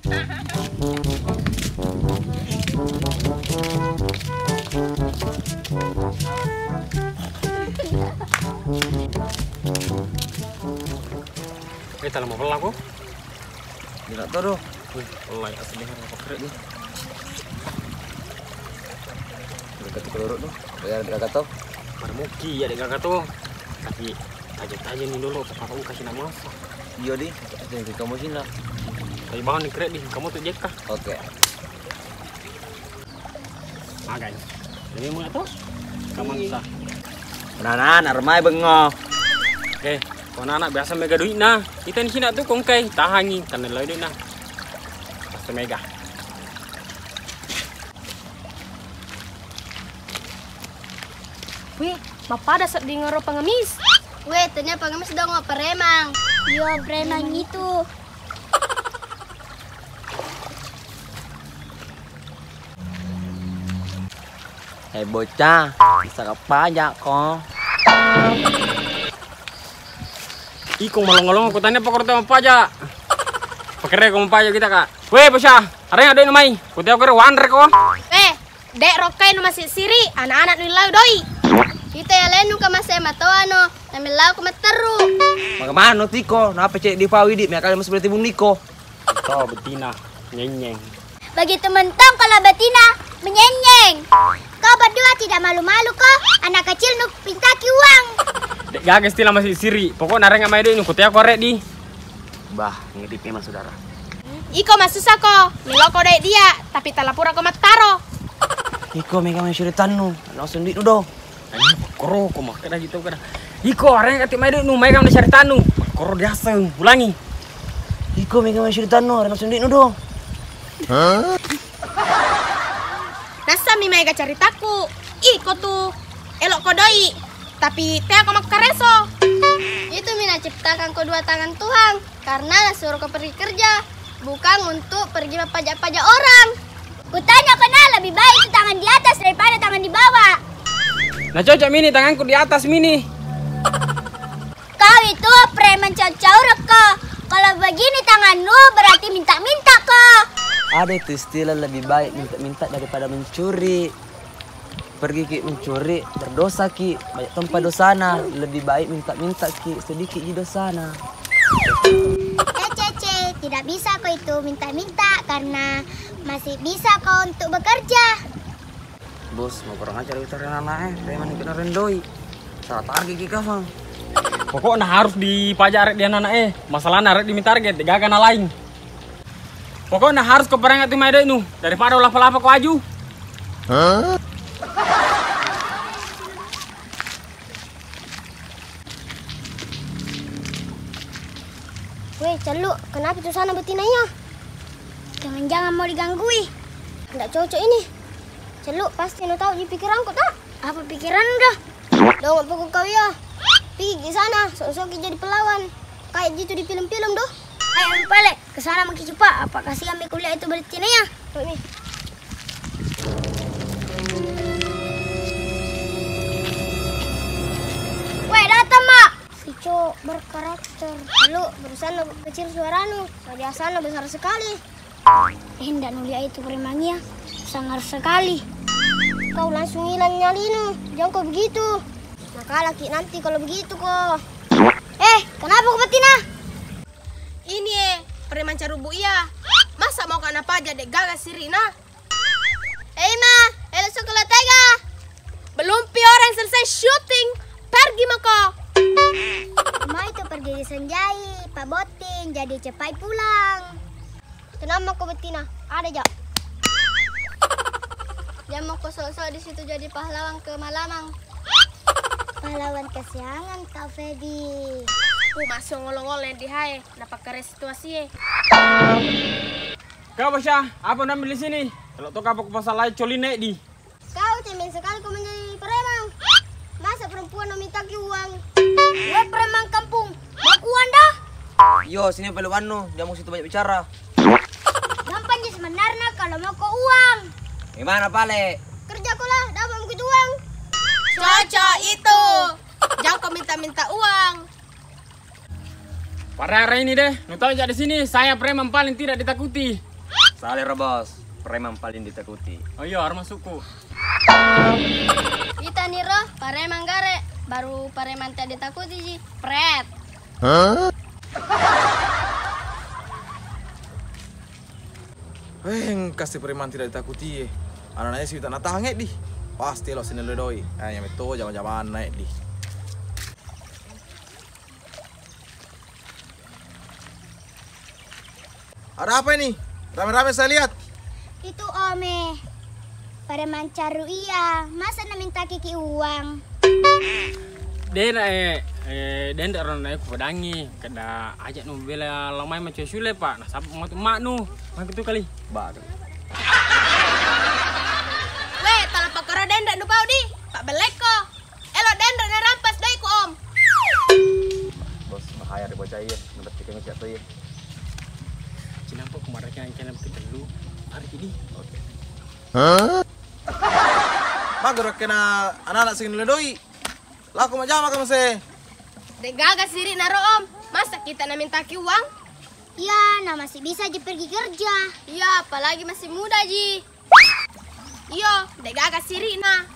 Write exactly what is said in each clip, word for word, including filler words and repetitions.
Eh, tak lama pula aku. Tidak tahu doh. Wih, alay asli, apa keren ni? Dekat tu kelorok tu. Ya, dekat tu. Marmuki ya, dekat tu. Tapi taja-taja ni dulu, apa aku kasih nama? Iya di, ada yang kamu sini lah. Tapi bangun ni keren di, kamu tu J K. Oke. Magai. Jadi mau tu? Kaman sa. Nah, nah, nah, remai bengo. Eh, kau anak biasa mega duit nah. Kita ni sini tu kongkai, tahangi, tanah lalu duit nah. Pasti mega. Wih, mapada sedih ngoro pengemis. Weh, tanya pengemis dong, oh, preman. Iya, preman itu. Eh, bocah, bisa ka pajak ko? Iko malongo-longo, kutanya apa ko rate mau pajak? Pakere ko mau pajak kita, Kak? Weh, bocah, areng ada nu mai. Kutanya ko wanre ko. Weh, dek rokai nu masih siri, anak-anak nu lau doi. Kita ya lenu ka masih matoa no, na milau ko matteru. Bagaimana no tiko, napa cek di pawi di, mekali masih berarti buniko. Kau betina, nyenyeng. Begitu mentong kalau betina, menyenyeng. Kau berdua tidak malu-malu ko, anak kecil nu pintaki uang. Dek gaga istilah masih siri, pokokna areng mai doi nu kutanya ko areng di. Bah, ngedip memang saudara. Iko masusah ko, milo ko dek dia, tapi talapura ko mattaro. Iko mega mai suri tanu, langsung di nu do. Anjing, pakkoro ko mah, kada gitu, kada. Iko, areng kati mai doi nu, mai kam na cari tanu. Pakkoro diaseng, ulangi. Iko, mega mai cari tanu, areng langsung doi nu do. Hah? Nasa mi mai ka cari taku. Iko tu, elok ko doi. Tapi tea ko makkareso. Itu mi na ciptakan ko dua tangan Tuhan. Karena na suruh ko pergi kerja, bukan untuk pergi mapajak-pajak orang. Kutanya ko nah, lebih baik itu tangan di atas daripada tangan di bawah. Na cocok mi ini, tanganku di atas mi ini. Kau itu preman caur-caur ko. Kalau begini tanganmu, berarti minta-minta ko. Ada itu istilah, lebih baik minta-minta daripada mencuri. Pergi ki mencuri, berdosa ki, banyak tempat dosana, lebih baik minta-minta ki, sedikit ji dosana. Cece, tidak bisa ko itu minta-minta, karena masih bisa ko untuk bekerja. Bos, mau kurang ajar itu anak-anak, eh. Preman kena rendoi. Salah target ki kafang. Pokokna harus dipajak arek di anak-anak, eh. Masalahna arek di mi target, gaga na lain. Pokokna harus ko parenga tu mai doi nu, daripada lapa-lapa ko aju. Hah? Weh, Celuk, kenapa tu sana betina iya? Jangan-jangan mau diganggui. Ndak cocok ini. Celuk, pasti nu tahu ji pikiranku, tak? Apa pikiran dah? Dong, apa kau iya? Pergi ke sana, sok-sok jadi pelawan. Kayak gitu di film-film doh. Ayo, pale. Ke sana maki cepat, apa kasihan mi kuliah itu betina iya. Weh, datang, Mak. Si cowok berkarakter. Lalu, berusaha kecil suaranu. Biasanya besar sekali. Eh, ndak nulia itu preman iya. Sangar sekali. Kau langsung hilang nyalinu. Jangan kau begitu. Nakala ki nanti kalau begitu ko. Eh, kenapa ko betina? Ini, eh, preman carubu iya. Masa mau kana pajak dek gaga sirina? Hei, Ma, elok sekolah tega. Belum pi orang selesai syuting, pergi mako. Ma itu pergi disenjai, Pak Boting, jadi cepat pulang. Tenang mako betina, ada ja. Jangan mako sok-sok di situ jadi pahlawan kemalamang. Pahlawan kesiangan kau, Fedi. Uh, masih ngolong-ngolong di hai. Napa kere situasi, eh? Kau, Bosya, apa nu ambil di sini? Kalau tau kapa ku pasal lain coli nek di. Kau cemen sekali kau menjadi preman. Masa perempuan meminta ki uang? Weh, preman kampung, mau ku uang dah? Yo, sini pale wanu, dia mau situ banyak bicara. Gampang ji sebenarnya kalau mau ko uang. Gimana pale? Kerja ko lah, dapat begitu uang. Cocok itu. Jangan kau minta-minta uang. Parah ini deh, nu tau ja di sini, saya preman paling tidak ditakuti. Salah ro, Bos. Preman paling ditakuti. Oh iya, harus masukku. Kita ni ro, preman gare. Baru preman tidak ditakuti ji. Pret. Hah? Eh, engka si preman tidak ditakuti, eh. Anak-anaknya si tak natang, eh, di. Pasti lo sini lo doi. Eh, yang betul, zaman-zaman naik, di. Ada apa ini? Rame-rame saya lihat. Itu, Om, eh. Pada mancaru iya, masa na minta kiki uang? Dena, eh, eh, denda rona naik kupadangi, kada ajak nu bela lamai macam sule, Pak. Nah, sab-, matu mak nu, mak itu kali. Baru. Weh, tala pakara denda nu bau di, Pak Beleko. Elo denda na rampas doiku, Om. Bos, bahaya deh bocah iya, nampak tikeng cak tu iya. Cinampak kumarah kan channel kita dulu. Hari ini. Oke. Hah? Bagus kena anak-anak sing doi. Laku majama kamu se. Dek gaga siri naro, Om. Masa kita na minta ki uang? Iya, na masih bisa ji pergi kerja. Iya, apalagi masih muda ji. Iyo, dek gaga siri na.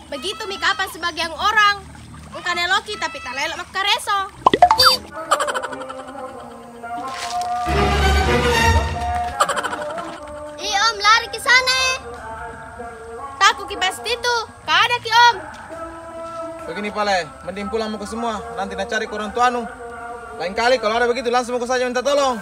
Begitu mi kapang sebagian orang. Engka neloki tapi talelo makkareso. Ih, Om, lari ke sana, eh. Taku ki pasti tu. Kada ki, Om. Begini pale, mending pulang muka semua. Nanti na cari ko orang tuanu. Lain kali kalau ada begitu, langsung muka saja minta tolong.